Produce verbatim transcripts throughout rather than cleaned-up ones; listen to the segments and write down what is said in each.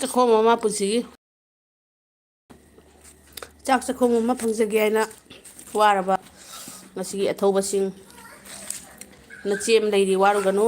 ꯆꯥꯛꯈꯣꯝ ꯑꯃ ꯄꯨꯟꯁꯤꯒꯤ ꯆꯥꯛ ꯆꯥꯛꯈꯣꯝ ꯑꯃ ꯐꯪꯖꯒꯦ ꯍꯥꯏꯅ ꯋꯥꯔꯕ ꯉꯁꯤꯒꯤ ꯑꯊꯧꯕꯁꯤꯡ, ꯅꯆꯦ ꯑꯃ ꯂꯩꯔꯤ, ꯋꯥꯔꯨꯒꯅꯨ꯫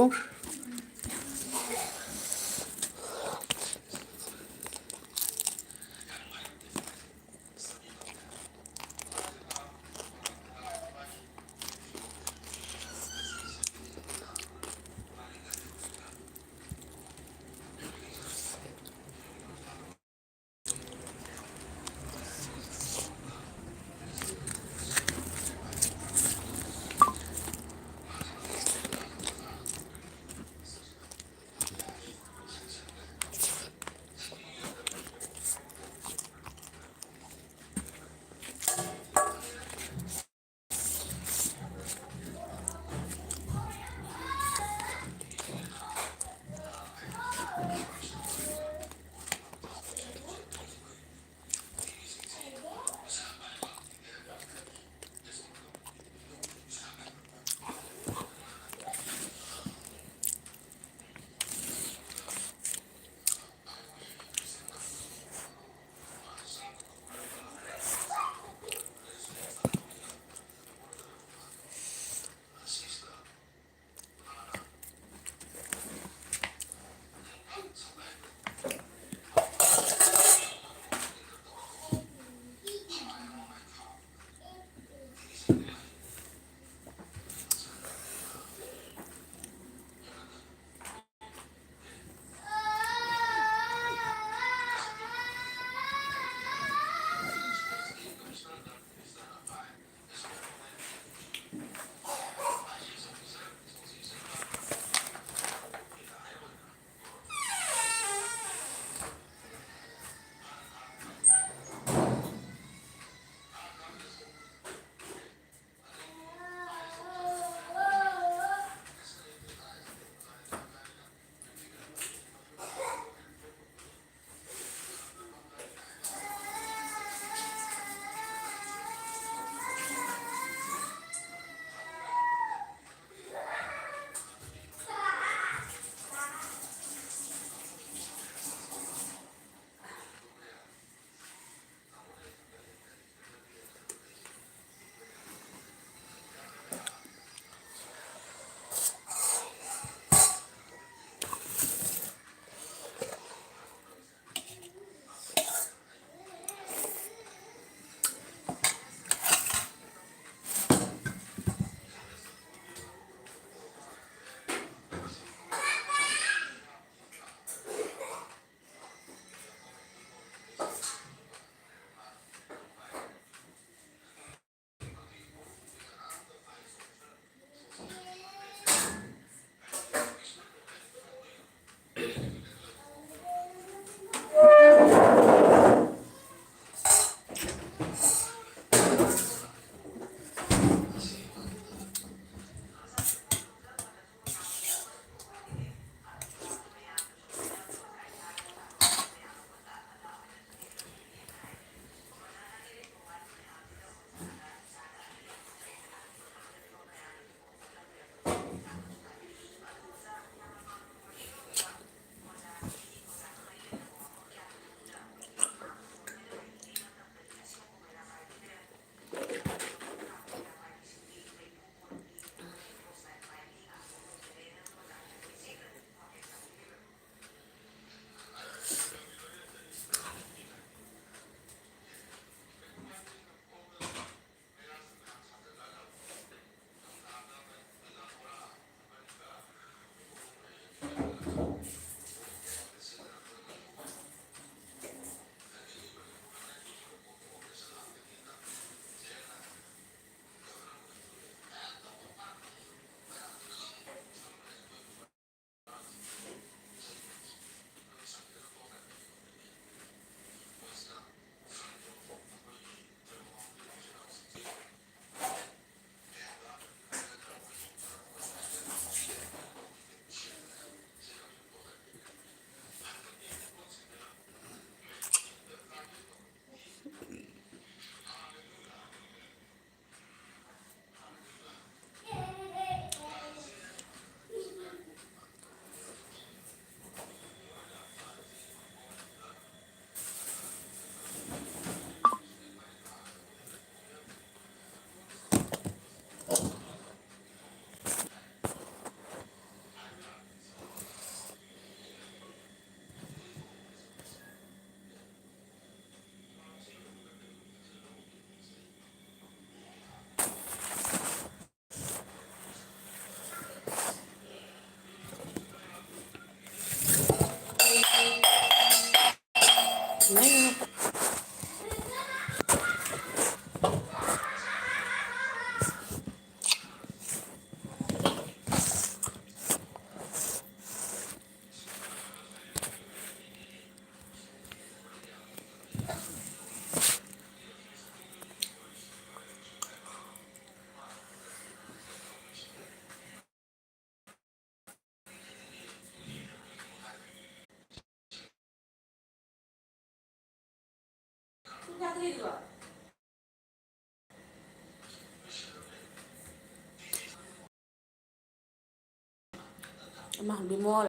ꯏꯃꯥ, ꯕꯤꯃꯣꯜ꯫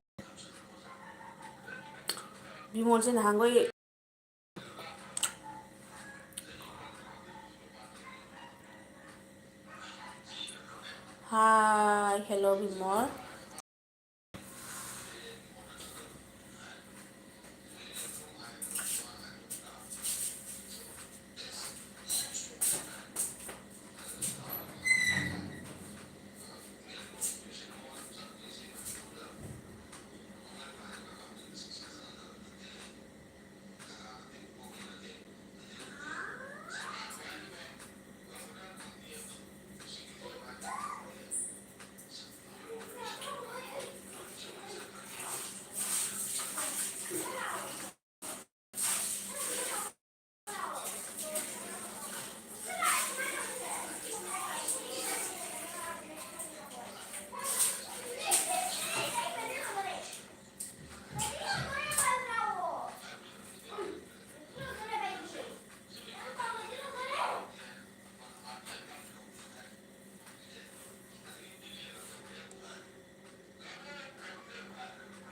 ꯕꯤꯃꯣꯜꯁꯦ ꯅꯍꯥꯟꯈꯣꯏ꯫ Hi, hello, Bimol.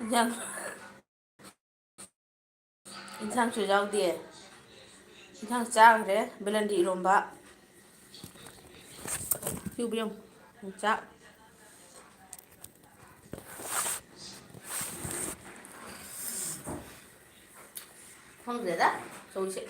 ꯏꯟꯖꯥꯡ, ꯏꯟꯁꯥꯡꯁꯨ ꯌꯥꯎꯗꯦ꯫ ꯏꯟꯁꯥꯡ ꯆꯥꯈ꯭ꯔꯦ, ꯕꯦꯂꯟꯗꯤ ꯏꯔꯣꯝꯕ꯫ ꯁꯤ ꯎꯕꯤꯌꯨ, ꯌꯣꯡꯆꯥꯛ꯫ ꯈꯪꯗꯦꯗ ꯇꯧꯔꯤꯁꯦ꯫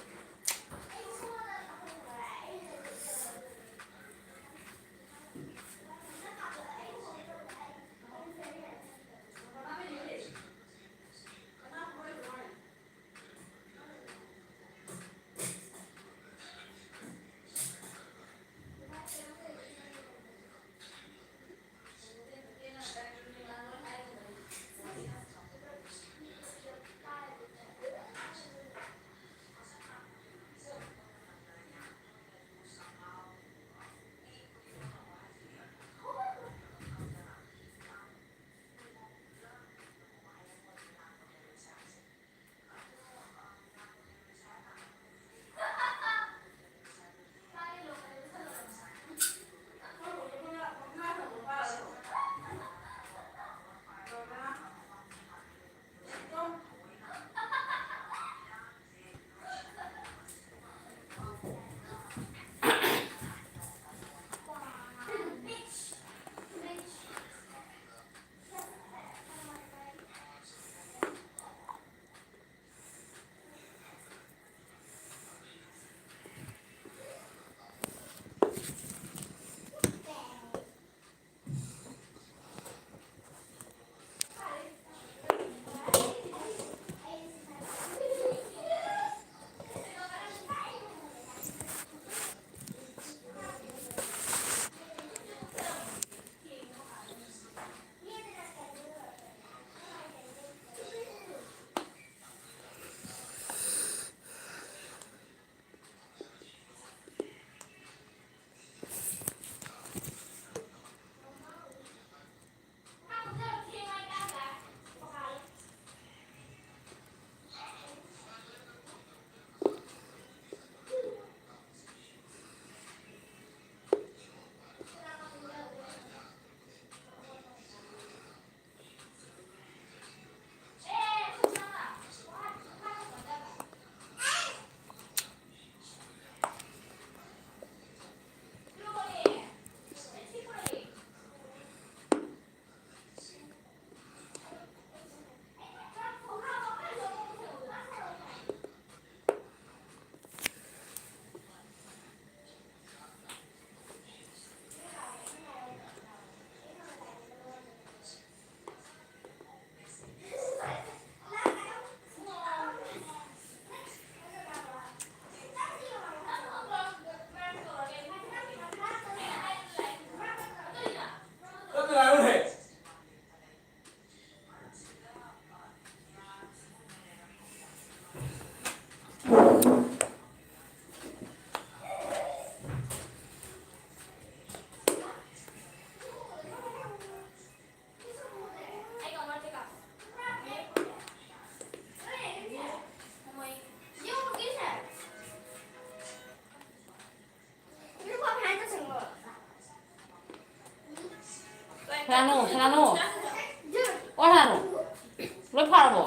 ꯁꯅꯥꯅꯨ, ꯁꯅꯥꯅꯨ꯫ ꯑꯣ, ꯁꯅꯥꯅꯨ꯫ ꯂꯣꯏ ꯐꯥꯔꯕꯣ?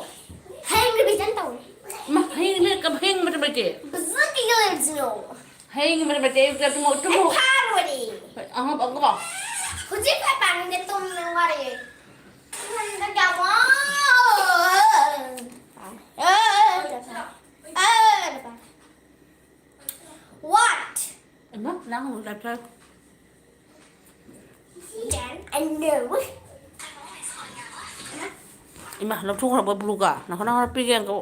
ꯍꯌꯦꯡ revision ꯇꯧꯅꯤ꯫ ꯏꯃꯥ, ꯍꯌꯦꯡ ꯂꯩ-, ꯀ-, ꯍꯌꯦꯡ ꯃꯇꯝ ꯂꯩꯇꯦ꯫ ꯐꯖꯅ ꯀꯩꯒ ꯂꯩꯔꯤꯁꯤꯅꯣ? ꯍꯌꯦꯡ ꯃꯇꯝ ꯂꯩꯇꯦ, ꯑꯌꯨꯛꯇ ꯇꯨꯝꯃꯣ, ꯇꯨꯝꯃꯣ꯫ ꯑꯩ ꯐꯥꯔꯨꯔꯦ꯫ ꯍꯣꯏ, ꯑꯉꯥꯡ ꯄꯥꯎ ꯀꯣ꯫ ꯍꯧꯖꯤꯛ ꯈꯔ ꯄꯥꯅꯤꯡꯗꯦ, ꯇꯨꯝꯅꯤꯡ ꯋꯥꯔꯦ꯫ ꯍꯟꯗꯛ ꯌꯥꯝ ꯋꯥ-, What? ꯏꯃꯥ, ꯅꯪ ꯑꯃꯨꯛ ꯂꯥꯏꯞ ꯊꯥꯏ꯫ Then I know. ꯏꯃꯥ, ꯂꯧꯊꯣꯛꯈ꯭ꯔꯕ ꯕ꯭ꯂꯨꯒ? ꯅꯈꯣ ꯅꯪ ꯄꯤꯒꯦ ꯑꯪꯀ꯫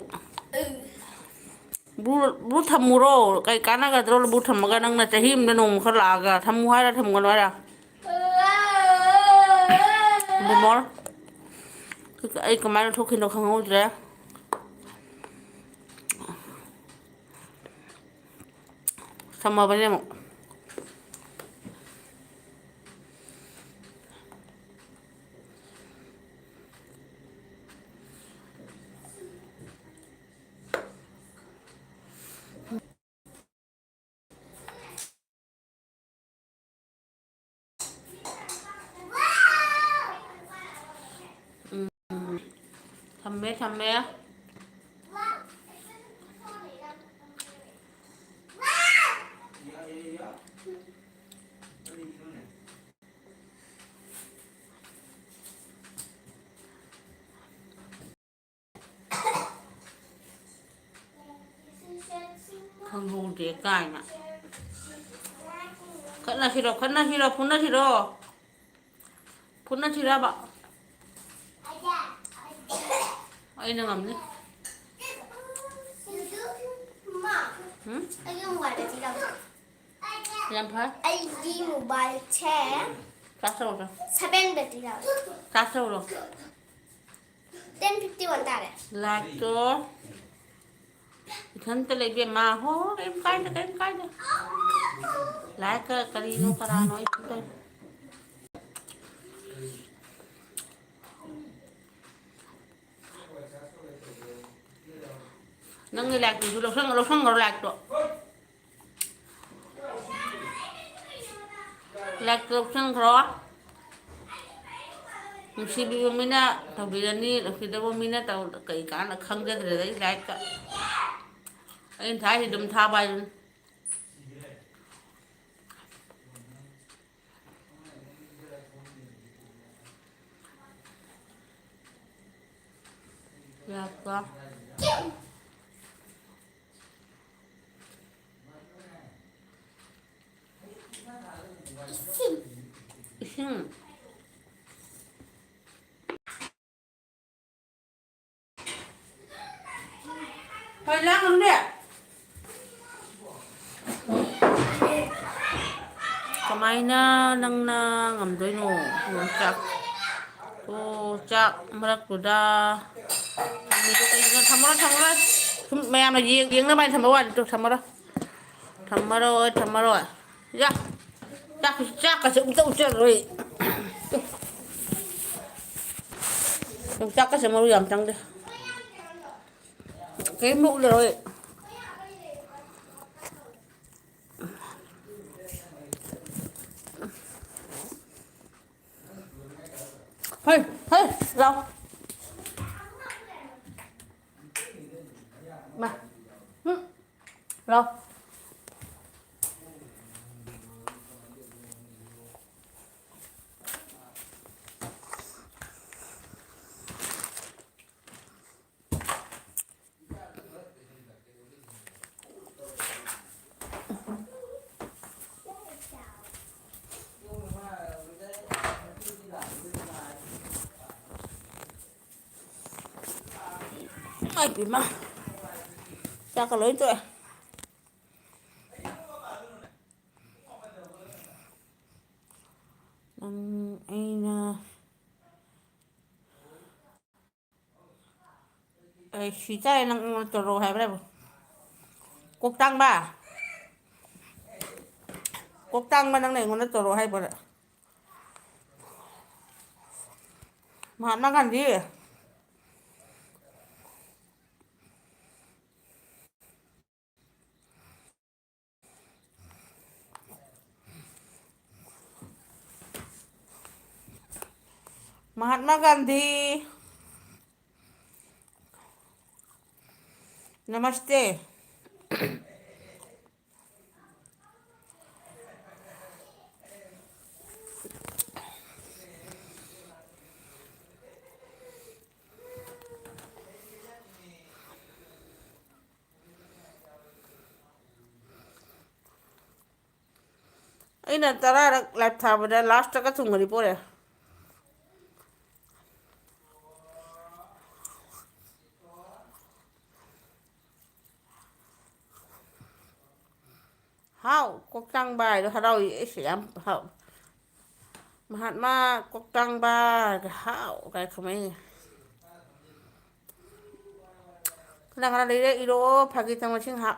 Blue, blue ꯊꯝꯃꯨꯔꯣ꯫ ꯀꯩ ꯀꯥꯟꯅꯒꯗ꯭ꯔꯣ ꯕ꯭ꯂꯨ ꯊꯝꯃꯒ? ꯅꯪꯅ ꯆꯍꯤ ꯑꯃꯗ ꯅꯣꯡꯃ ꯈꯔ ꯂꯥꯛꯑꯒ ꯊꯝꯃꯨ ꯍꯥꯏꯔ ꯊꯝꯒꯅꯨ ꯍꯥꯏꯔ? ꯕꯨꯃꯣꯔ꯫ ꯑꯩ ꯀꯃꯥꯏꯅ ꯂꯧꯊꯣꯛꯈꯤꯅꯣ ꯈꯪꯍꯧꯗ꯭ꯔꯦ꯫ ꯊꯝꯃꯕꯅꯦ ꯑꯃꯨꯛ꯫ ꯎꯝ, ꯊꯝꯃꯦ, ꯊꯝꯃꯦ꯫ ꯈꯪꯍꯧꯗꯦ ꯀꯥꯏꯅ꯫ ꯈꯠꯅꯁꯤꯔꯣ, ꯈꯠꯅꯁꯤꯔꯣ, ꯐꯨꯅꯁꯤꯔꯣ? ꯐꯨꯅꯁꯤꯔꯕ? ꯑꯩꯅ ꯉꯝꯅꯤ꯫ ꯃꯥ, ꯎꯝ? ꯑꯩꯒꯤ ꯃꯣꯕꯥꯏꯜꯗ ꯆꯤꯜꯂꯝꯃꯣ꯫ ꯌꯥꯝ ꯐꯔꯦ꯫ ꯑꯩꯒꯤ ꯃꯣꯕꯥꯏꯜꯁꯦ ꯆꯥꯔꯖ ꯇꯧꯔꯣ꯫ Seven battery ꯌꯥꯎꯋꯦ꯫ ꯆꯥꯔꯖ ꯇꯧꯔꯣ꯫ Ten fifty one ꯇꯥꯔꯦ꯫ ꯂꯥꯏꯛꯇꯣ ꯏꯊꯟꯇ ꯂꯩꯕꯦꯝꯃ꯫ ꯍꯣ, ꯍꯣ, ꯀꯩꯝ ꯀꯥꯏꯗꯦ, ꯀꯩꯝ ꯀꯥꯏꯗꯦ꯫ ꯂꯥꯏꯛꯀ ꯀꯔꯤꯅꯣ ꯀꯔꯥꯅꯣ ꯑꯩ ꯈꯪꯗꯦ꯫ ꯅꯪꯒꯤ ꯂꯥꯏꯛꯇꯨꯁꯨ ꯂꯧꯁꯟ-, ꯂꯧꯁꯟꯈ꯭ꯔꯣ ꯂꯥꯏꯛꯇꯣ꯫ ꯂꯥꯏꯛꯇꯣ ꯂꯧꯁꯟꯈ꯭ꯔꯣ꯫ ꯅꯨꯡꯁꯤꯕꯤꯕ ꯃꯤꯅ ꯇꯧꯕꯤꯔꯅꯤ, ꯅꯨꯡꯁꯤꯗꯕ ꯃꯤꯅ ꯇꯧ-, ꯀꯩ ꯀꯥꯟꯅ ꯈꯪꯖꯗ꯭ꯔꯦꯗ ꯑꯩ ꯂꯥꯏꯐꯇ꯫ ꯑꯩꯅ ꯊꯥꯏꯁꯤ ꯑꯗꯨꯝ ꯊꯥꯕ ꯍꯥꯏꯗꯨꯅꯤ꯫ ꯂꯥꯛꯄ꯫ ꯏꯁꯤꯡ꯫ ꯍꯣꯏ, ꯂꯥꯡꯒꯅꯨꯅꯦ꯫ ꯀꯃꯥꯏꯅ ꯅꯪꯅ ꯉꯝꯗꯣꯏꯅꯣ? ꯌꯣꯡꯆꯥꯛ꯫ ꯑꯣ, ꯆꯥꯛ ꯃꯔꯛꯇꯨꯗ꯫ ꯊꯝꯃꯤꯗꯣ ꯀꯩꯒꯤꯅꯣ? ꯊꯝꯃꯔꯣꯏ, ꯊꯝꯃꯔꯣꯏ꯫ ꯁꯨꯝ ꯃꯌꯥꯝꯅ ꯌꯦꯡ-, ꯌꯦꯡꯅꯕ ꯍꯥꯏꯅ ꯊꯝꯕ ꯋꯥꯅꯤ꯫ ꯇꯨ, ꯊꯝꯃꯔꯣꯏ꯫ ꯊꯝꯃꯔꯣꯏ, ꯊꯝꯃꯔꯣꯏ꯫ ꯌꯥ꯫ ꯆꯥꯛ, ꯆꯥꯛꯀꯁꯦ ꯑꯝꯇ ꯎꯠꯆꯔꯣꯏ꯫ ꯌꯣꯡꯆꯥꯛꯀꯁꯦ ꯃꯔꯨ ꯌꯥꯝ ꯆꯪꯗꯦ꯫ ꯀꯔꯤꯝ ꯎꯠꯂꯔꯣꯏ꯫ ꯍꯩ, ꯍꯩ, ꯂꯥꯎ꯫ ꯃꯥ꯫ ꯍꯨꯝ꯫ ꯂꯥꯎ꯫ ꯏꯃꯥꯏ ꯄꯦꯝꯃ꯫ ꯆꯥꯛꯀ ꯂꯣꯏ ꯇꯣꯛꯑꯦ꯫ ꯅꯪ ꯑꯩꯅ ꯑꯩ ꯁꯤ ꯆꯥꯔꯦ, ꯅꯪ ꯑꯩꯉꯣꯟꯗ ꯇꯧꯔꯛꯑꯣ ꯍꯥꯏꯕ꯭ꯔꯕ? ꯀꯣꯛ ꯇꯥꯡꯕ? ꯀꯣꯛ ꯇꯥꯡꯕ, ꯅꯪꯅ ꯑꯩꯉꯣꯟꯗ ꯇꯧꯔꯛꯑꯣ ꯍꯥꯏꯕ꯭ꯔꯥ? ꯃꯍꯥꯠꯃꯥ ꯒꯥꯟꯙꯤ꯫ महात्मा गांधी, नमस्ते। ꯑꯩꯅ ꯇꯔꯥꯔꯛ ꯂꯥꯏꯚ ꯊꯥꯕꯗ ꯂꯥꯁꯇꯒ ꯊꯨꯡꯉꯗꯤ ꯄꯣꯔꯦ꯫ ꯍꯥꯎ, ꯀꯣꯛꯇꯥꯡꯕ ꯍꯥꯏꯗꯣ ꯍꯔꯥꯎꯏ꯫ ꯑꯩꯁꯦ ꯌꯥꯝ ꯍꯥꯎ-, ꯃꯍꯥꯠꯃ ꯀꯣꯛꯇꯥꯡꯕ ꯍꯥꯏꯔꯒ ꯍꯥꯎ ꯀꯥꯏ ꯈꯨꯝꯃꯛꯏꯅꯦ꯫ ꯀꯅꯥ ꯀꯅꯥ ꯂꯩꯔꯦ ꯏꯔꯣ, ꯐꯥꯒꯤ ꯇꯧ ꯃꯁꯤꯡ ꯍꯥꯞ꯫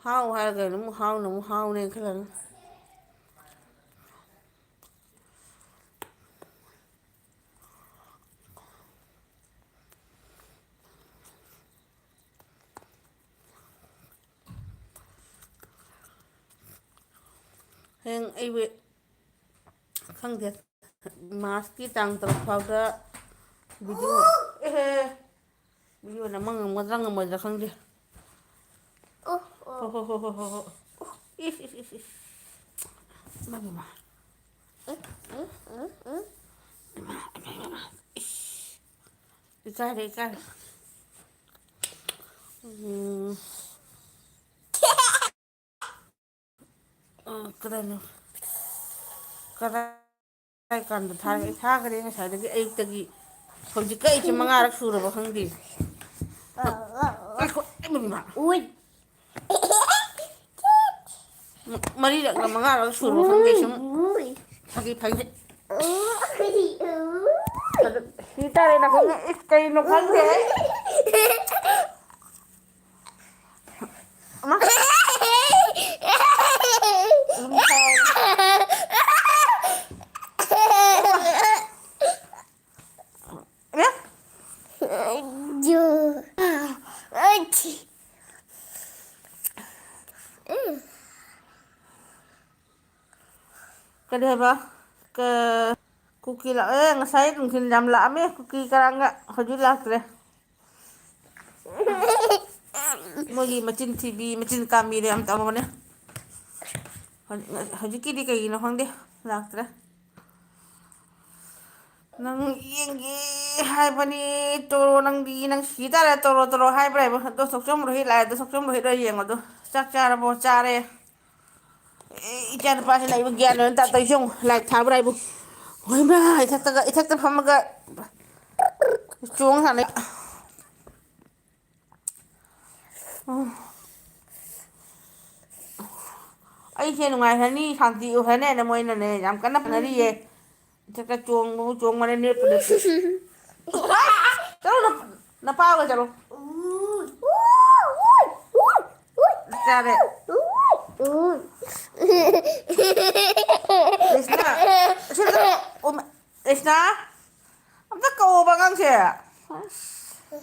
ꯍꯥꯎ ꯍꯥꯏꯔꯒ ꯑꯃꯨꯛ ꯍꯥꯎꯅ ꯑꯃꯨꯛ ꯍꯥꯎꯅꯦ ꯈꯜꯂꯅꯤ꯫ ꯍꯌꯦꯡ ꯑꯩꯕꯨ ꯈꯪꯗꯦ, ꯃꯥꯔꯁꯀꯤ ꯇꯥꯡ ꯇꯔꯨꯛ ꯐꯥꯎꯗ ꯚꯤꯗꯤꯑꯣ, ꯑꯦꯍꯦ, ꯚꯤꯗꯤꯑꯣ ꯅꯝꯕ ꯉꯝꯒꯗ꯭ꯔꯥ ꯉꯝꯃꯣꯏꯗ꯭ꯔꯥ ꯈꯪꯗꯦ꯫ ꯑꯣ, ꯑꯣ꯫ ꯍꯣ, ꯍꯣ, ꯍꯣ, ꯍꯣ, ꯍꯣ, ꯍꯣ꯫ ꯏꯁ, ꯏꯁ, ꯏꯁ, ꯏꯁ꯫ ꯏꯃꯥ, ꯏꯃꯥ꯫ ꯎꯝ, ꯎꯝ, ꯎꯝ, ꯎꯝ꯫ ꯏꯃꯥ, ꯏꯃꯥ, ꯏꯃꯥ, ꯏꯃꯥ꯫ ꯏꯁ꯫ ꯏꯀꯥꯏꯔꯦ, ꯏꯀꯥꯏꯔꯦ꯫ ꯎꯝ꯫ ꯑ, ꯀꯗꯥꯏꯅꯣ? ꯀꯗꯥꯏ ꯀꯥꯟꯗ ꯊꯥꯔꯛꯑꯦ? ꯊꯥꯈ꯭ꯔꯦ ꯉꯁꯥꯏꯗꯒꯤ ꯑꯌꯨꯛꯇꯒꯤ꯫ ꯍꯧꯖꯤꯛꯀ ꯑꯩꯁꯦ ꯃꯉꯥꯔꯛ ꯁꯨꯔꯕ ꯈꯪꯗꯦ꯫ ꯉꯥꯏꯈꯣ, ꯏꯃꯥ, ꯏꯃꯥ꯫ ꯎꯏ꯫ ꯃ-, ꯃꯔꯤꯔꯛꯂ ꯃꯉꯥꯔꯛ ꯁꯨꯔꯕ ꯈꯪꯗꯦ ꯁꯨꯝ꯫ ꯎꯏ꯫ ꯐꯥꯒꯤ, ꯐꯥꯒꯤ꯫ ꯎꯏ꯫ ꯑꯗꯨ ꯁꯤ ꯇꯥꯔꯦ ꯅꯈꯣꯏꯅ꯫ ꯏꯁ, ꯀꯩꯅꯣ ꯈꯪꯗꯦ ꯑꯩ꯫ ꯑꯃ꯫ ꯑꯗꯨꯝ ꯁꯥꯎ꯫ ꯑꯦ? ꯖꯨ꯫ ꯑꯩ꯫ ꯎꯝ꯫ ꯀꯔꯤ ꯍꯥꯏꯕ? ꯀ-, ꯀꯨꯀꯤ ꯂꯥꯛꯑꯦ꯫ ꯉꯁꯥꯏ ꯅꯨꯡꯊꯤꯜ ꯌꯥꯝ ꯂꯥꯛꯑꯝꯃꯦ ꯀꯨꯀꯤ ꯀꯔꯥꯡꯒ꯫ ꯍꯧꯖꯤꯛ ꯂꯥꯛꯇ꯭ꯔꯦ꯫ ꯃꯣꯏꯒꯤ ꯃꯆꯤꯟ ꯊꯤꯕꯤ, ꯃꯆꯤꯟ ꯀꯥꯝꯕꯤꯗꯣ ꯌꯥꯝ ꯇꯧꯕꯅꯦ꯫ ꯍꯧꯖꯤꯛ-, ꯍꯧꯖꯤꯛꯀꯤꯗꯤ ꯀꯩꯒꯤꯅꯣ ꯈꯪꯗꯦ, ꯂꯥꯛꯇ꯭ꯔꯦ꯫ ꯅꯪ ꯌꯦꯡꯒꯦ ꯍꯥꯏꯕꯅꯤ, ꯇꯣꯔꯣ, ꯅꯪꯗꯤ, ꯅꯪ ꯁꯤ ꯇꯥꯔꯦ, ꯇꯣꯔꯣ, ꯇꯣꯔꯣ ꯍꯥꯏꯕ꯭ꯔꯥ ꯍꯥꯏꯕ? ꯑꯗꯣ ꯊꯣꯛꯆꯣꯝ ꯔꯣꯍꯤꯠ ꯂꯥꯛꯑꯦ, ꯑꯗꯣ ꯊꯣꯛꯆꯣꯝ ꯔꯣꯍꯤꯠ ꯍꯣꯏ ꯌꯦꯡꯉꯣ ꯑꯗꯣ꯫ ꯆꯥꯛ ꯆꯥꯔꯕꯣ? ꯆꯥꯔꯦ꯫ ꯑꯦ, ꯏꯆꯥ ꯅꯨꯄꯥꯁꯤ ꯂꯩꯕ ꯒ꯭ꯌꯥꯟ ꯃꯦꯟ ꯇꯥꯗꯦ꯫ ꯇꯧꯏꯁꯦ ꯌꯦꯡꯉꯨ, ꯂꯥꯏꯠ ꯊꯥꯕ꯭ꯔꯥ ꯍꯥꯏꯕꯨ꯫ ꯍꯣꯏꯃꯥ, ꯏꯊꯛꯇꯒ, ꯏꯊꯛꯇ ꯐꯝꯃꯒ ꯆꯣꯡ ꯁꯥꯟꯅꯩ꯫ ꯎꯝ꯫ ꯑꯩꯁꯦ ꯅꯨꯡꯉꯥꯏꯈ꯭ꯔꯅꯤ, ꯁꯥꯟꯇꯤ ꯑꯣꯏꯈ꯭ꯔꯅꯤ ꯍꯥꯏꯅ ꯃꯣꯏꯅꯅꯦ ꯌꯥꯝ ꯀꯟꯅ ꯐꯅꯔꯤꯌꯦ꯫ ꯏꯊꯛꯇ ꯆꯣꯡꯕꯕꯨ ꯆꯣꯡꯕꯅꯦ, ꯂꯦꯞꯄꯨ ꯂꯦꯞꯄꯨ꯫ ꯆꯠꯂꯣ, ꯅ-, ꯅꯄꯥꯒ ꯆꯠꯂꯣ꯫ ꯆꯥꯔꯦ꯫ ꯀ꯭ꯔꯤꯁꯅ, ꯁꯤꯗ ꯂꯥꯛꯑꯣ꯫ ꯑꯣ, ꯃ-, ꯀ꯭ꯔꯤꯁꯅ, ꯑꯝꯇ ꯀꯧꯑꯣꯕ ꯑꯉꯥꯡꯁꯦ꯫ ꯑꯁ꯫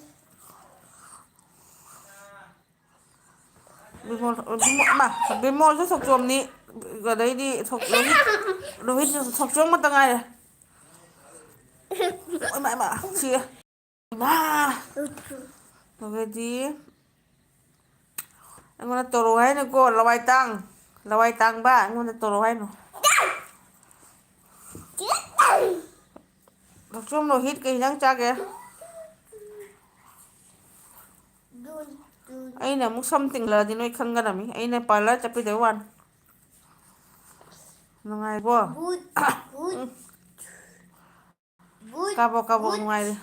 ꯕꯤꯃꯣꯜ, ꯕꯤꯃꯣꯜ, ꯃꯥ, ꯕꯤꯃꯣꯜꯁꯨ ꯊꯣꯛꯆꯣꯝꯅꯤ, ꯑꯗꯩꯗꯤ ꯊꯣꯛ-, ꯔꯣꯍꯤꯠ, ꯔꯣꯍꯤꯠꯁꯨ ꯊꯣꯛꯆꯣꯝ ꯈꯛꯇ ꯉꯥꯏꯔꯦ꯫ ꯏꯃꯥ, ꯏꯃꯥ, ꯁꯤ꯫ ꯏꯃꯥ! ꯑꯗꯨꯗꯤ ꯑꯩꯉꯣꯟꯗ ꯇꯧꯔꯛꯑꯣ ꯍꯥꯏꯅꯨꯀꯣ, ꯂꯋꯥꯏ ꯇꯥꯡ-, ꯂꯋꯥꯏ ꯇꯥꯡꯕ, ꯑꯩꯉꯣꯟꯗ ꯇꯧꯔꯛꯑꯣ ꯍꯥꯏꯅꯨ꯫ ꯊꯣꯛꯆꯣꯝ ꯔꯣꯍꯤꯠ, ꯀꯩ ꯏꯟꯖꯥꯡ ꯆꯥꯒꯦ? ꯑꯩꯅ ꯑꯃꯨꯛ ꯁꯝ ꯇꯤꯡꯂꯛꯑꯗꯤ ꯅꯣꯏ ꯈꯪꯒꯗꯕꯅꯤ꯫ ꯑꯩꯅ ꯄꯥꯔꯂꯔ ꯆꯠꯄꯤꯗꯕ ꯋꯥꯅꯤ꯫ ꯅꯨꯡꯉꯥꯏꯕꯣ? ꯕꯨꯠ, ꯕꯨꯠ, ꯕꯨꯠ, ꯀꯥꯕꯣꯛ ꯀꯥꯕꯣꯛ ꯕꯨꯠ꯫ ꯅꯨꯡꯉꯥꯏꯔꯦ꯫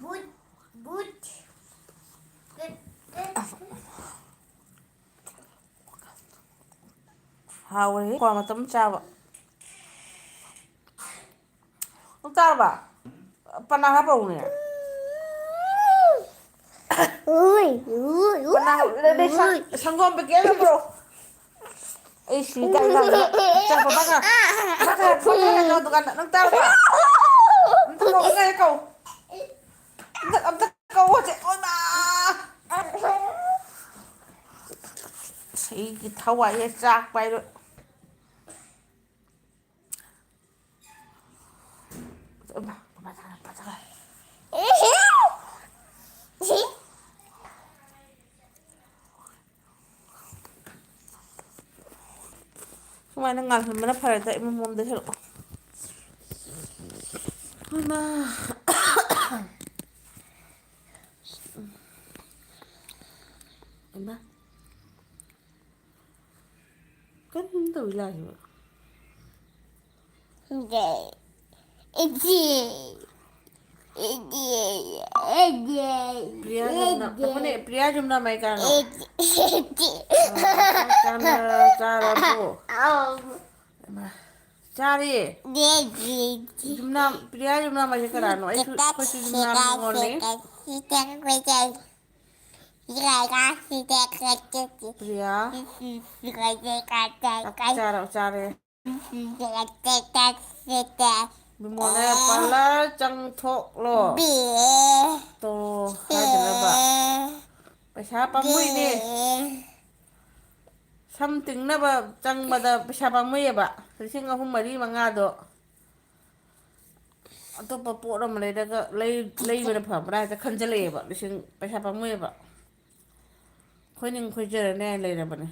ꯕꯨꯠ, ꯕꯨꯠ꯫ ꯍꯥꯎꯔꯦ, ꯀ꯭ꯋꯥ ꯃꯇꯝ ꯆꯥꯕ꯫ ꯅꯪ ꯆꯥꯔꯕ? ꯄꯅꯥ ꯈꯔ ꯄꯨꯔꯛꯎꯅꯦ꯫ ꯎꯏ, ꯎꯏ, ꯎꯏ, ꯄꯅꯥ ꯂꯩ, ꯂꯩ, ꯁꯪ-, ꯎꯏ꯫ ꯁꯪꯒꯣꯝ ꯄꯦꯀꯦꯠ ꯑꯃ ꯄꯨꯔꯛꯎ꯫ ꯑꯩ ꯁꯤ ꯀꯥꯏ ꯀꯥꯏꯗꯅꯣ? ꯆꯠꯄ ꯕꯀꯥ꯫ ꯕꯀꯥ, ꯕꯀꯥ, ꯀꯩꯅꯣ ꯗꯨꯀꯥꯟꯗ꯫ ꯅꯪ ꯇꯥꯔꯕ? ꯑꯝꯇ ꯀꯧ, ꯉꯥꯏ ꯀꯧ꯫ ꯑꯝꯇ, ꯑꯝꯇ ꯀꯧ ꯍꯧꯖꯤꯛ꯫ ꯑꯣꯏꯃꯥ! ꯑꯁ, ꯑꯩꯒꯤ ꯊꯋꯥꯏꯁꯦ ꯆꯥꯛꯄ ꯍꯥꯏꯗꯣ꯫ ꯏꯃꯥ, ꯄꯥꯄꯥ ꯆꯥꯔꯦ, ꯄꯥꯄꯥ ꯆꯥꯔꯦ꯫ ꯁꯨꯃꯥꯏꯅ ꯉꯥꯜꯍꯟꯕꯅ ꯐꯔꯦꯗ, ꯏꯃꯝ ꯃꯝꯗꯣꯏ ꯁꯔꯨꯛ꯫ ꯏꯃꯥ꯫ ꯏꯃꯥ꯫ ꯀꯔꯤꯅꯣ ꯇꯧꯔꯤ ꯂꯥꯏꯁꯤꯕꯣ? ꯏꯆꯦ꯫ ꯏꯆꯦ꯫ ꯏꯆꯦ꯫ ꯏꯆꯦ꯫ ꯄ꯭ꯔꯤꯌꯥ ꯖꯨꯝꯅ-, ꯏꯆꯦ꯫ ꯇꯥꯃꯣꯅꯦ, ꯄ꯭ꯔꯤꯌꯥ ꯖꯨꯝꯅ ꯃꯥꯏ ꯀꯥꯔꯣ? ꯏꯆꯦ꯫ ꯏꯆꯦ꯫ ꯑ, ꯆꯥꯛ ꯆꯥꯅ-, ꯆꯥꯔꯕꯣ? ꯑꯧ꯫ ꯍꯩꯃꯥ꯫ ꯆꯥꯔꯦ꯫ ꯏꯆꯦ꯫ ꯖꯨꯝꯅ, ꯄ꯭ꯔꯤꯌꯥ ꯖꯨꯝꯅ ꯃꯥꯏꯁꯦ ꯀꯅꯥꯅꯣ? ꯑꯩꯁꯨ, ꯑꯩꯈꯣꯏꯁꯨ ꯖꯨꯝꯅ ꯃꯤꯉꯣꯟꯅꯦ꯫ ꯄ꯭ꯔꯤꯌꯥ꯫ ꯆꯥꯛ ꯆꯥꯔꯣ, ꯆꯥꯔꯦ꯫ ꯕꯤꯃꯣꯅꯦ, ꯄꯥꯔꯂꯔ ꯆꯪꯊꯣꯛꯂꯣ꯫ ꯇꯣ, ꯍꯥꯏꯗꯅꯕ꯫ ꯄꯩꯁꯥ ꯄꯥꯝꯃꯨꯏꯅꯦ꯫ ꯁꯝ ꯇꯤꯡꯅꯕ ꯆꯪꯕꯗ ꯄꯩꯁꯥ ꯄꯥꯝꯃꯨꯏꯌꯦꯕ꯫ ꯂꯤꯁꯤꯡ ꯑꯍꯨꯝ, ꯃꯔꯤ, ꯃꯉꯥꯗꯣ꯫ ꯑꯇꯣꯞꯄ ꯄꯣꯠ ꯑꯃ ꯂꯩꯔꯒ ꯂꯩ-, ꯂꯩꯕꯅ ꯐꯕ꯭ꯔꯥ ꯍꯦꯛꯇ ꯈꯟꯖꯜꯂꯛꯑꯦꯕ꯫ ꯂꯤꯁꯤꯡ, ꯄꯩꯁꯥ ꯄꯥꯝꯃꯨꯏꯌꯦꯕ꯫ ꯈꯣꯏꯅꯤꯡ ꯈꯣꯏꯖꯔꯅꯤ ꯍꯥꯏꯅ ꯂꯩꯔꯕꯅꯦ꯫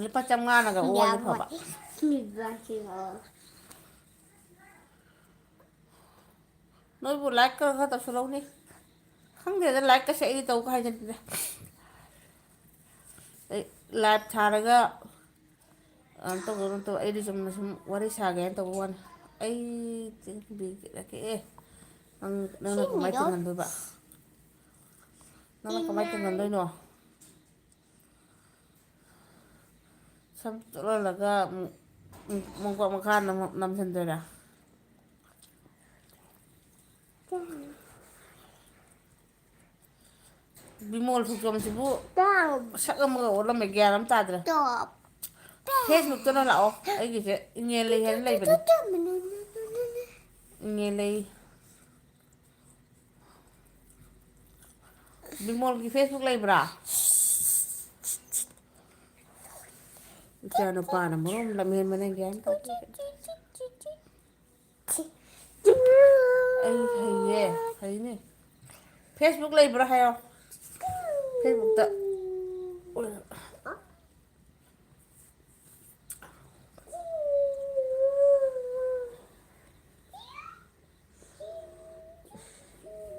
ꯂꯨꯄꯥ ꯆꯥꯝꯃꯉꯥꯅꯒ ꯑꯣꯜꯂꯦ ꯐꯕ꯫ ꯅꯣꯏꯕꯨ ꯂꯥꯏꯛ ꯈꯔ ꯈꯔ ꯇꯧꯁꯜꯂꯧꯅꯦ꯫ ꯈꯪꯗꯦꯗ, ꯂꯥꯏꯛꯀꯁꯦ ꯑꯩꯗꯤ ꯇꯧ ꯍꯥꯏꯖꯗꯦꯗ꯫ ꯑꯩ ꯂꯥꯏꯚ ꯊꯥꯔꯒ, ꯑ, ꯇꯧꯕ ꯅꯠꯇꯕ, ꯑꯩꯗꯤ ꯆꯨꯝꯅ ꯁꯨꯝ ꯋꯥꯔꯤ ꯁꯥꯒꯦꯅ ꯇꯧꯕ ꯋꯥꯅꯤ꯫ ꯑꯩ ꯆꯤꯡꯕꯤꯔꯛꯀꯦ꯫ ꯑꯦ, ꯅꯪ, ꯅꯪꯅ ꯀꯃꯥꯏꯅ ꯁꯤꯅꯤꯗꯣ꯫ ꯇꯤꯡꯍꯟꯗꯣꯏꯕ? ꯅꯪꯅ ꯀꯃꯥꯏꯅ ꯇꯤꯡꯍꯟ-, ꯇꯤꯡꯍꯟꯗꯣꯏꯅꯣ? ꯁꯝ ꯆꯣꯠꯍꯜꯂꯒ ꯑꯃꯨꯛ, ꯑꯃꯨꯛ ꯃꯀꯣꯛ ꯃꯈꯥ ꯅꯝ-, ꯅꯝꯁꯤꯟꯗꯣꯏꯔꯥ? ꯕꯤꯃꯣꯜ ꯊꯣꯛꯆꯣꯝꯁꯤꯕꯨ ꯇꯥꯎ꯫ ꯁꯛ ꯑꯃꯒ ꯑꯣꯜꯂꯝꯃꯦ, ꯒ꯭ꯌꯥꯟ ꯑꯃ ꯇꯥꯗ꯭ꯔꯦ꯫ ꯇꯣꯞ꯫ ꯐꯦꯁꯕꯨꯛꯇꯅ ꯂꯥꯛꯑꯣ, ꯑꯩꯒꯤꯁꯦ ꯏꯉꯦꯜ ꯂꯩ ꯍꯥꯏꯅ ꯂꯩꯕꯅꯦ꯫ ꯏꯉꯦꯜ ꯂꯩ꯫ ꯕꯤꯃꯣꯜꯒꯤ Facebook ꯂꯩꯕ꯭ꯔꯥ? ꯏꯆꯥ ꯅꯨꯄꯥꯅ ꯃꯔꯣꯟ ꯂꯝꯍꯦꯟꯕꯅ ꯒ꯭ꯌꯥꯟ ꯇꯥꯗꯦ꯫ ꯑꯩ ꯍꯩꯌꯦ, ꯍꯩꯅꯦ꯫ Facebook ꯂꯩꯕ꯭ꯔꯥ ꯍꯥꯏꯌꯣ꯫ Facebookꯇ꯫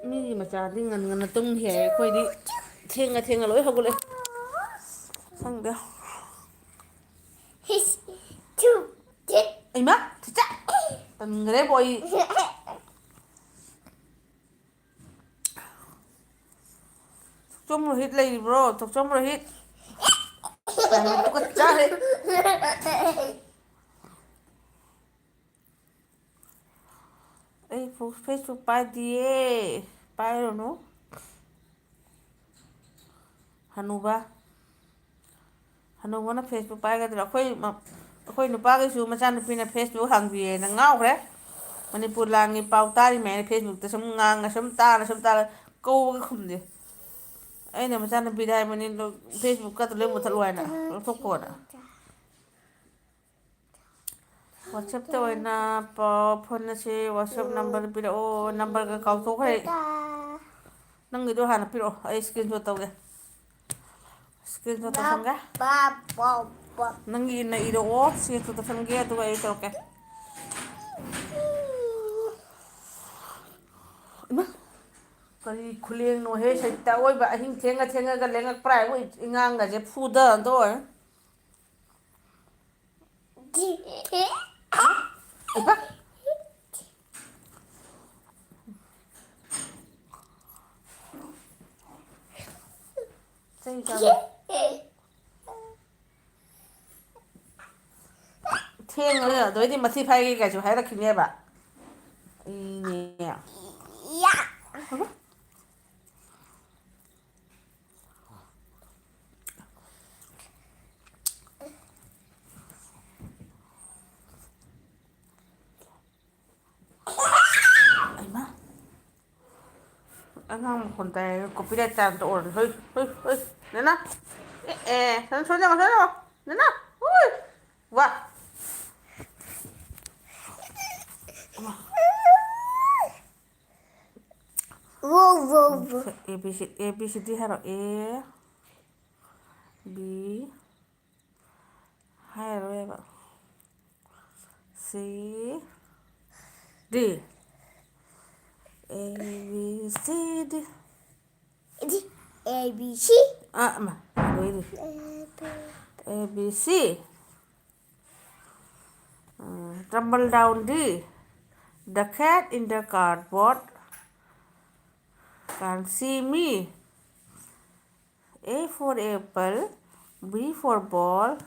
ꯃꯤꯒꯤ ꯃꯆꯥꯗꯤ ꯉꯟ ꯉꯟꯅ ꯇꯨꯝꯈꯤ ꯍꯥꯏ, ꯑꯩꯈꯣꯏꯗꯤ ꯊꯦꯡꯉ ꯊꯦꯡꯉ ꯂꯣꯏ ꯍꯧꯒꯠꯂꯦ꯫ ꯈꯪꯗꯦ꯫ ꯍꯩꯃꯥ, ꯆꯤꯆꯦ! ꯇꯟꯈ꯭ꯔꯦꯕꯣ ꯑꯩ꯫ ꯊꯣꯛꯆꯣꯝ ꯔꯣꯍꯤꯠ ꯂꯩꯔꯤꯕ꯭ꯔꯣ? ꯊꯣꯛꯆꯣꯝ ꯔꯣꯍꯤꯠ? ꯌꯥꯝꯅ ꯇꯨꯀꯠꯆꯔꯦ꯫ ꯑꯩ ꯐꯨ-, Facebook ꯄꯥꯏꯗꯤꯌꯦ꯫ ꯄꯥꯏꯔꯨꯅꯨ꯫ ꯍꯅꯨꯕ꯫ ꯍꯅꯨꯕꯅ Facebook ꯄꯥꯏꯒꯗ꯭ꯔꯥ? ꯑꯩꯈꯣꯏ ꯃ-, ꯑꯩꯈꯣꯏ ꯅꯨꯄꯥꯈꯩꯁꯨ ꯃꯆꯥꯅꯨꯄꯤꯅ Facebook ꯍꯥꯡꯕꯤꯌꯦꯅ ꯉꯥꯎꯈ꯭ꯔꯦ꯫ ꯃꯅꯤꯄꯨꯔ ꯂꯥꯟꯒꯤ ꯄꯥꯎ ꯇꯥꯔꯤꯃꯦ ꯍꯥꯏꯅ Facebookꯇ ꯁꯨꯝ ꯉꯥꯡꯉ, ꯁꯨꯝ ꯇꯥꯔ, ꯁꯨꯝ ꯇꯥꯔ ꯀꯧꯕꯒ ꯈꯨꯝꯗꯦ꯫ ꯑꯩꯅ ꯃꯆꯥꯅꯨꯄꯤꯗ ꯍꯥꯏꯕꯅꯤ, "ꯂꯧ-, Facebookꯀꯗꯣ ꯂꯣꯏ ꯃꯨꯠꯊꯠꯂꯣ" ꯍꯥꯏꯅ, ꯂꯧꯊꯣꯛꯈꯣꯅ꯫ WhatsAppꯇ ꯑꯣꯏꯅ ꯄꯥꯎ ꯐꯥꯎꯅꯁꯤ꯫ WhatsApp number ꯄꯤꯔꯛꯑꯣ꯫ Numberꯒ ꯀꯥꯎꯊꯣꯛꯈ꯭ꯔꯦ꯫ ꯅꯪꯒꯤꯗꯣ ꯍꯥꯟꯅ ꯄꯤꯔꯛꯑꯣ, ꯑꯩ screenshot ꯇꯧꯒꯦ꯫ Screenshot ꯇꯧꯁꯟꯒꯦ꯫ ꯅꯪꯒꯤ ꯏꯟꯅ ꯏꯔꯛꯑꯣ, screenshot ꯇꯧꯁꯟꯒꯦ, ꯑꯗꯨꯒ ꯑꯩ ꯇꯧꯔꯛꯀꯦ꯫ ꯏꯃꯥ, ꯀꯔꯤ ꯈꯨꯂꯦꯡꯅꯣꯍꯦ, ꯁꯩꯇ ꯑꯣꯏꯕ, ꯑꯍꯤꯡ ꯊꯦꯡꯉ ꯊꯦꯡꯉꯒ ꯂꯦꯡꯉꯛꯄ꯭ꯔꯥ ꯍꯥꯏꯕꯨ, ꯏꯉꯥꯡꯒꯁꯦ ꯐꯨꯗꯗꯣꯏ꯫ ꯏꯄꯥ꯫ ꯆꯩ ꯆꯥꯕ꯫ ꯊꯦꯡꯉꯅꯤ, ꯑꯗꯨꯗꯩꯗꯤ ꯃꯊꯤ ꯐꯥꯏꯒꯦ ꯀꯥꯏꯁꯨ ꯍꯥꯏꯔꯛꯈꯤꯅꯦꯕ꯫ ꯏꯅꯦ꯫ ꯑꯩꯃꯥ꯫ ꯑꯉꯥꯡ ꯃꯈꯣꯟ ꯇꯥꯏ꯫ Copyright ꯇꯥꯏꯝꯇ ꯑꯣꯏꯔꯅꯤ꯫ ꯍꯣꯏ, ꯍꯣꯏ, ꯍꯣꯏ꯫ ꯅꯦꯅꯥ꯫ ꯑꯦ, ꯑꯦ, ꯁꯣꯏ-, ꯁꯣꯏ-, ꯁꯣꯏ-, ꯁꯣꯏ-, ꯅꯦꯅꯥ꯫ ꯍꯣꯏ꯫ ꯋꯥ꯫ ꯋꯣ, ꯋꯣ, ꯋꯣ꯫ A B C, A B C D ꯍꯥꯏꯔꯣ꯫ A, B, ꯍꯥꯏꯔꯔꯣꯏꯕ꯫ C, D꯫ A, B, C, D꯫ D, A, B, C꯫ ꯑꯥ, ꯑꯃ, ꯂꯣꯏꯔꯦ꯫ A, B, C꯫ Um, tumble down D꯫ The cat in the cardboard can see me. A for apple, B for ball.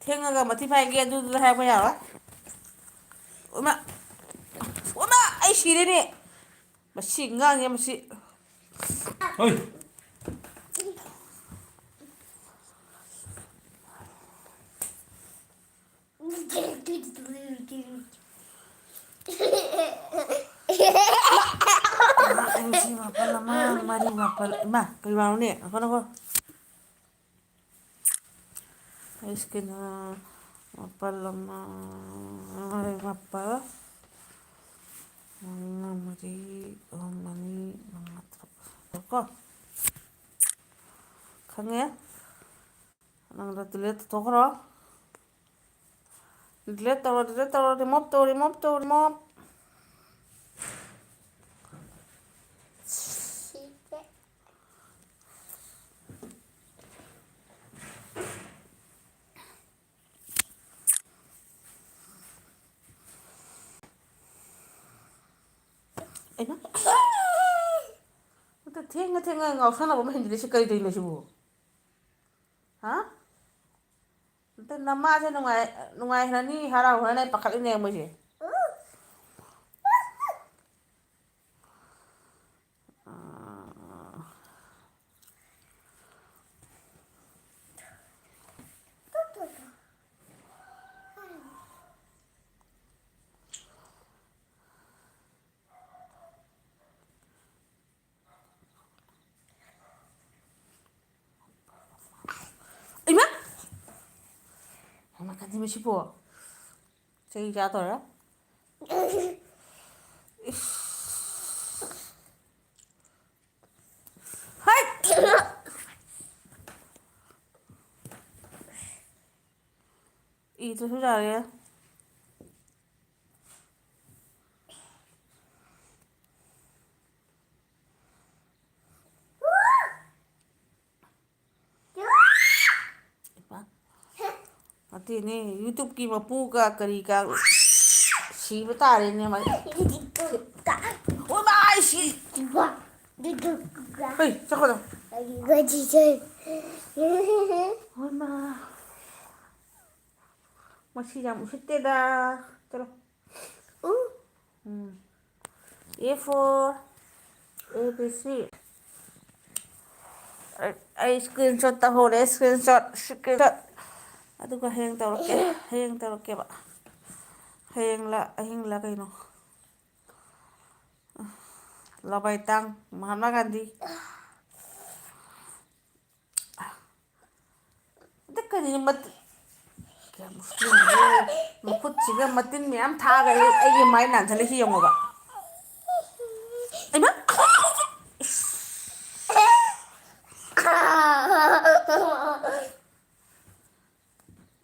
ꯊꯦꯡꯉꯒ ꯃꯊꯤ ꯐꯥꯏꯒꯦ ꯑꯗꯨꯗꯨꯗ ꯍꯥꯏꯔꯛꯄ ꯌꯥꯔꯣꯏ꯫ ꯎꯃ! ꯎꯃ! ꯑꯩ ꯁꯤꯔꯦꯅꯦ! ꯃꯁꯤ ꯉꯥꯡꯉꯦ ꯃꯁꯤ꯫ ꯍꯣꯏ꯫ ꯑꯅꯤ, ꯃꯥꯄꯜ, ꯑꯃ, ꯃꯔꯤ, ꯃꯥꯄꯜ꯫ ꯏꯃꯥ, ꯀꯩ ꯋꯥꯅꯣꯅꯦ? ꯉꯥꯏꯈꯣ, ꯉꯥꯏꯈꯣ꯫ ꯑꯩꯁꯀꯤꯅ ꯃꯥꯄꯜ ꯑꯃ, ꯃꯥꯄꯜ, ꯃꯉꯥ ꯃꯔꯤ, ꯑꯍꯨꯝ ꯑꯅꯤ, ꯃꯉꯥ ꯇꯔꯨꯛ꯫ ꯀꯣ? ꯈꯪꯉꯦ? ꯅꯪꯗꯣ delete ꯇꯧꯊꯣꯛꯈ꯭ꯔꯣ꯫ Delete ꯇꯧꯔꯣ, delete ꯇꯧꯔꯣ, remove ꯇꯧ, remove ꯇꯧ, remove꯫ ꯑꯩꯅ ꯑꯝꯇ ꯊꯦꯡꯅ ꯊꯦꯡꯅ ꯉꯥꯎꯁꯟꯅꯕ ꯑꯃ ꯍꯦꯟꯖꯤꯜꯂꯤꯁꯦ ꯀꯩꯗꯧꯅꯣ ꯁꯤꯕꯨ? ꯍꯥ? ꯑꯝꯇ ꯅꯃꯥꯁꯦ ꯅꯨꯡꯉꯥꯏ-, ꯅꯨꯡꯉꯥꯏꯈ꯭ꯔꯅꯤ, ꯍꯔꯥꯎꯈ꯭ꯔꯅꯤ ꯄꯥꯈꯠꯂꯤꯅꯦ ꯃꯣꯏꯁꯦ꯫ ꯃꯁꯤꯕꯣ ꯆꯩ ꯆꯥꯗꯧꯔꯦ꯫ ꯏꯁ꯫ ꯍꯩꯠ! ꯏꯗ꯭ꯔꯁꯨ ꯌꯥꯔꯦ꯫ ꯅꯠꯇꯦꯅꯦ, YouTube-ꯀꯤ ꯃꯄꯨꯒ ꯀꯔꯤꯒ ꯁꯤꯕ ꯇꯥꯔꯦꯅꯦ, ꯃꯥ꯫ ꯍꯣꯏ, ꯃꯥ, ꯑꯩ ꯁꯤ-, ꯍꯣꯏ, ꯆꯠꯈꯣꯗ꯫ ꯍꯣꯏ, ꯃꯥ꯫ ꯃꯁꯤ ꯌꯥꯝ ꯎꯁꯤꯠꯇꯦꯗ꯫ ꯆꯠꯂꯣ꯫ ꯎꯝ꯫ A for A B C꯫ ꯑꯩ, ꯑꯩ screenshot ꯇꯧꯍꯧꯔꯦ, screenshot, screenshot꯫ ꯑꯗꯨꯒ ꯍꯌꯦꯡ ꯇꯧꯔꯛꯀꯦ, ꯍꯌꯦꯡ ꯇꯧꯔꯛꯀꯦꯕ꯫ ꯍꯌꯦꯡꯂ ꯑꯍꯤꯡꯂ ꯀꯩꯅꯣ꯫ ꯂꯋꯥꯏ ꯇꯥꯡ ꯃꯍꯥꯠꯃꯥ ꯒꯥꯟꯙꯤ꯫ ꯑꯗ ꯀꯔꯤꯅꯣ ꯃꯠ-, ꯀꯌꯥꯝ ꯎꯁꯤꯠꯇ꯭ꯔꯤꯅꯣ? ꯃꯈꯨꯠꯁꯤꯒ ꯃꯇꯤꯟ ꯃꯌꯥꯝ ꯊꯥꯒ ꯑꯩ-, ꯑꯩꯒꯤ ꯃꯥꯏ ꯅꯥꯟꯊꯜꯂ ꯁꯤ ꯌꯦꯡꯉꯣꯕ꯫ ꯏꯃꯥ!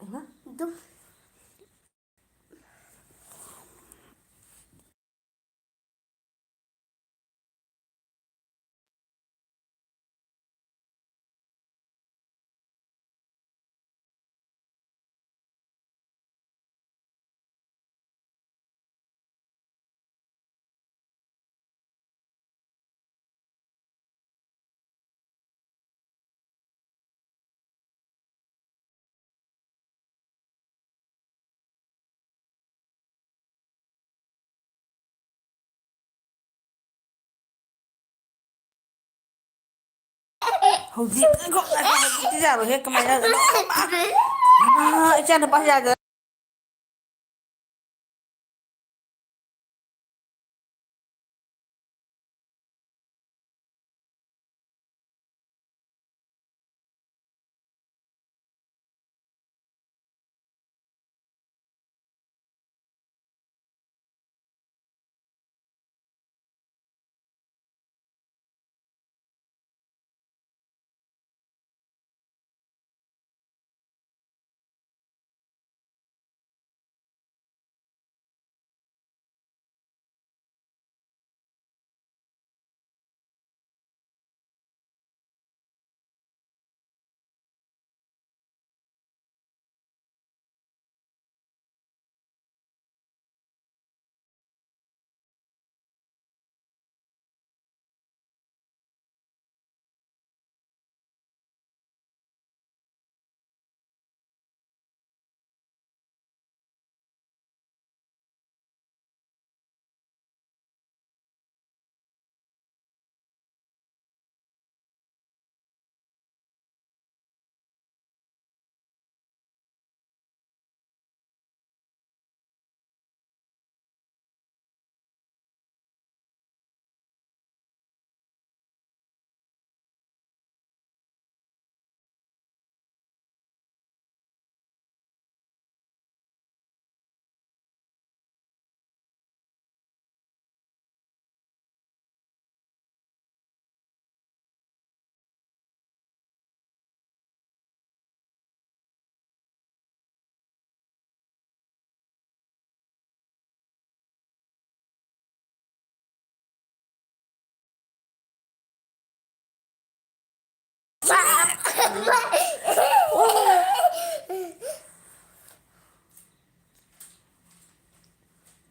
ꯏꯃꯥ! ꯑꯗꯨꯝ꯫ ꯍꯧꯖꯤꯛ, ꯉꯥꯏꯈꯣ, ꯉꯥꯏꯈꯣ, ꯍꯧꯖꯤꯛꯇꯤ ꯌꯥꯔꯣꯏꯍꯦ, ꯀꯃꯥꯏꯅ? ꯑꯥ, ꯏꯆꯥ ꯅꯨꯄꯥꯁꯤ ꯌꯥꯗ-,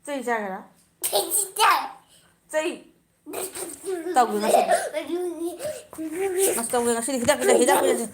ꯆꯩ ꯆꯥꯒꯦꯔꯥ? ꯆꯩ ꯇꯧꯒꯦ ꯉꯁꯤꯗꯤ꯫ ꯑꯁ, ꯇꯧꯒꯦ ꯉꯁꯤꯗꯤ꯫ ꯍꯤꯗꯥꯛ ꯄꯤꯖ-, ꯍꯤꯗꯥꯛ ꯄꯤꯖꯁꯦ꯫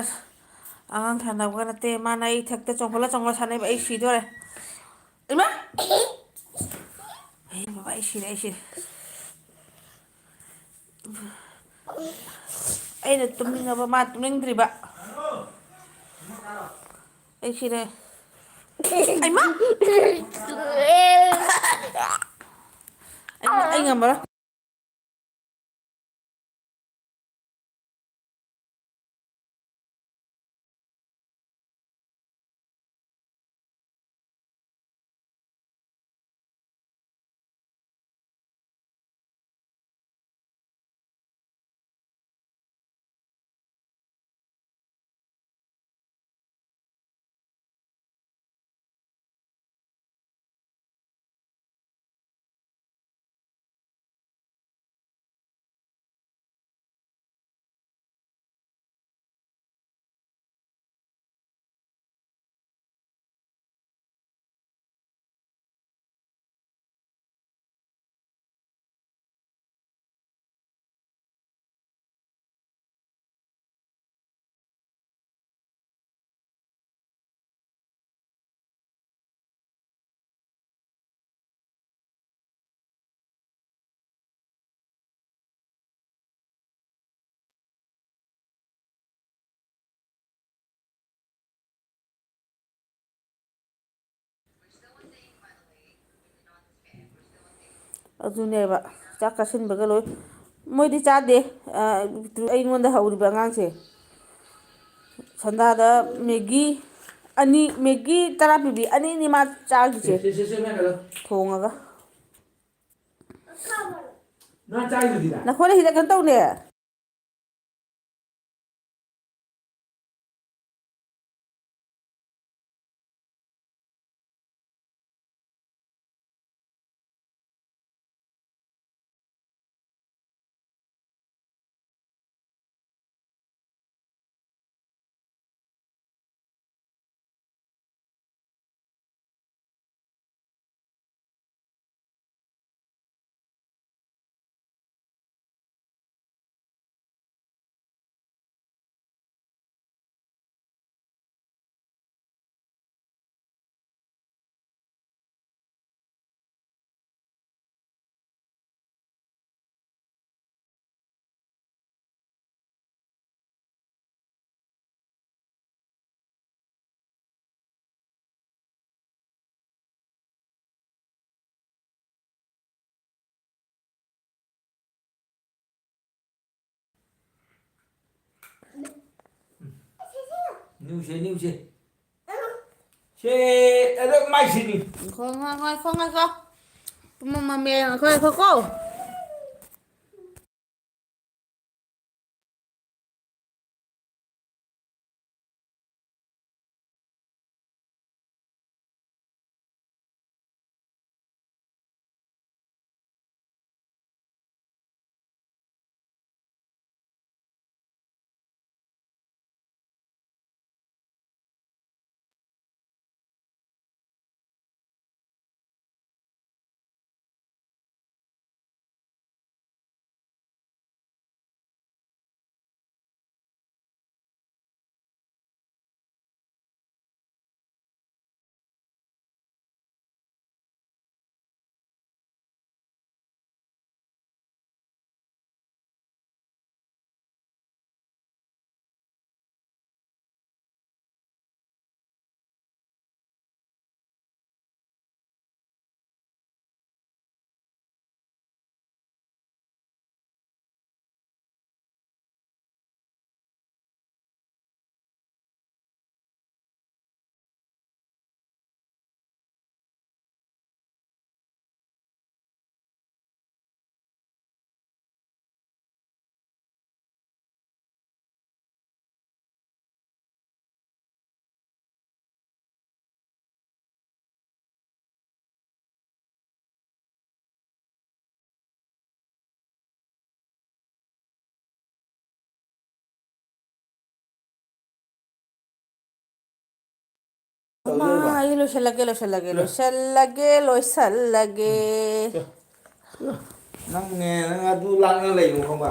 ꯑꯁ, ꯑꯉꯥꯡ ꯁꯥꯟꯅꯕꯒ ꯅꯠꯇꯦ, ꯃꯥꯅ ꯑꯩ ꯏꯊꯛꯇ ꯆꯣꯡꯈꯠꯂ ꯆꯣꯡꯈꯠꯂ ꯁꯥꯟꯅꯩꯕ, ꯑꯩ ꯁꯤꯗꯣꯔꯦ꯫ ꯏꯃꯥ! ꯑꯩ ꯕꯕꯥ, ꯑꯩ ꯁꯤꯔꯦ, ꯑꯩ ꯁꯤꯔꯦ꯫ ꯑꯩꯅ ꯇꯨꯝꯅꯤꯡꯉꯕ, ꯃꯥ ꯇꯨꯝꯅꯤꯡꯗ꯭ꯔꯤꯕ꯫ ꯑꯩ ꯁꯤꯔꯦ꯫ ꯑꯩꯃ! ꯑꯩ, ꯑꯩ ꯉꯝꯃꯔꯣꯏ꯫ ꯑꯗꯨꯅꯦꯕ꯫ ꯆꯥꯛ ꯆꯥꯁꯤꯟꯕꯒ ꯂꯣꯏ꯫ ꯃꯣꯏꯗꯤ ꯆꯥꯗꯦ꯫ ꯑ, ꯑꯩꯉꯣꯟꯗ ꯍꯧꯔꯤꯕ ꯑꯉꯥꯡꯁꯦ꯫ ꯁꯟꯗꯥꯗ ꯃꯦꯒꯤ ꯑꯅꯤ, ꯃꯦꯒꯤ ꯇꯔꯥ ꯄꯤꯕꯤ ꯑꯅꯤꯅꯤ ꯃꯥ ꯆꯥꯈꯤꯁꯦ꯫ ꯁꯦ, ꯁꯦ, ꯁꯦ, ꯁꯦ, ꯃꯌꯥꯝ ꯀꯜꯂꯣ꯫ ꯊꯣꯡꯉꯒ꯫ ꯅꯪ ꯆꯥꯏꯗꯨꯗꯤ ꯅꯪ? ꯅꯈꯣꯏꯅ ꯁꯤꯗ ꯀꯩꯅꯣ ꯇꯧꯅꯦ꯫ ꯅꯤꯡꯁꯦ, ꯅꯤꯡꯁꯦ꯫ ꯁꯦ, ꯑꯗꯣ ꯃꯥꯏꯁꯤꯅꯤ꯫ ꯉꯥꯏꯈꯣ, ꯉꯥꯏꯈꯣ, ꯉꯥꯏꯈꯣ, ꯉꯥꯏꯈꯣ꯫ ꯄꯨꯡ ꯑꯃ ꯃꯌꯥ ꯉꯥꯏꯈꯣ, ꯉꯥꯏꯈꯣꯀꯣ꯫ ꯃꯥ, ꯑꯩ ꯂꯣꯏꯁꯤꯜꯂꯒꯦ, ꯂꯣꯏꯁꯤꯜꯂꯒꯦ, ꯂꯣꯏꯁꯤꯜꯂꯒꯦ, ꯂꯣꯏꯁꯤꯜꯂꯒꯦ꯫ ꯅꯪꯅꯦ, ꯅꯪ ꯑꯗꯨ ꯂꯥꯛꯅ ꯂꯩꯕ ꯈꯪꯕ?